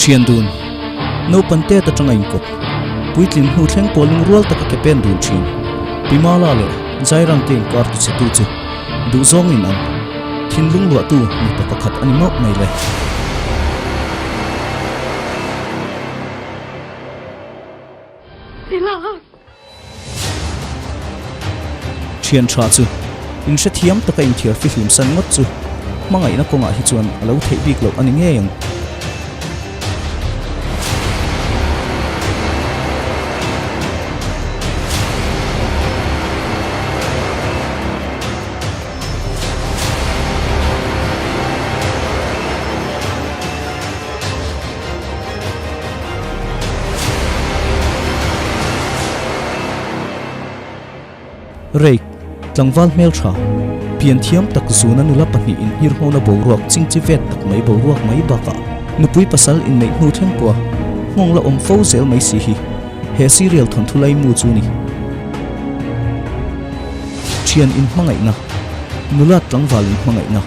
Thian dun, Naupan tet atanga inkawp, puitlin hnu thleng pawh lungrual taka ke pen dun thin. Pi Mala leh Jairam te inkar tu chhetu chu duhzawng in ang, thinlung luahtu mipa pakhat a ni mauh mai le. Thian tha chu in hrethiam taka inthiar fihlim san ngawt chu hmangaihna kawngah hi chuan a lo theih bik loh a ni ngei ang. Reik, tlangval hmeltha, pian thiam tak zuna nula pahnihin nghirhmawna boruak chingchi vet tak mai boruak mai bakah nupui pasal inneih hnu thleng pawha nghawng la awm fo zel mai si hi he serial thawnthu laimu chu ni. Thian inhmangaihna, nula tlangval inhmangaihna.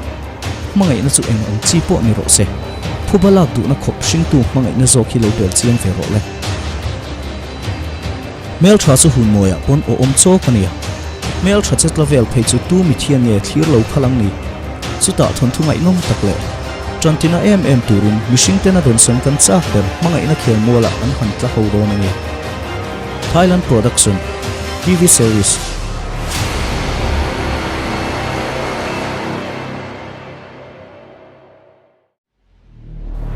Hmangaihna chu eng ang chi pawh ni rawh se, phuba lak duhna khawp hringtu hmangaihna zawk hi lo bel chiang ve rawh le. Hmeltha chu hun mawiah pawn aw awm chawk a nia. Hmeltha che tla vel phei chu tu mi thian nge thlir lo phal ang ni? Chutah thawnthu ngaihnawm tak leh tantina em em turin mihring tena dawnsawn kan chak ber hmangaihna khelmualah an han tla ho dawn a ni. Thailand Production TV Series.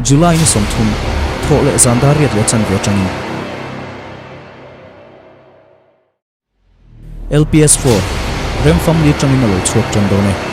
July ni 30, thawh leh zan dar riat leh chanve atangin. LPS 4, Rem Family atangin a lo chhuak tan dawn e.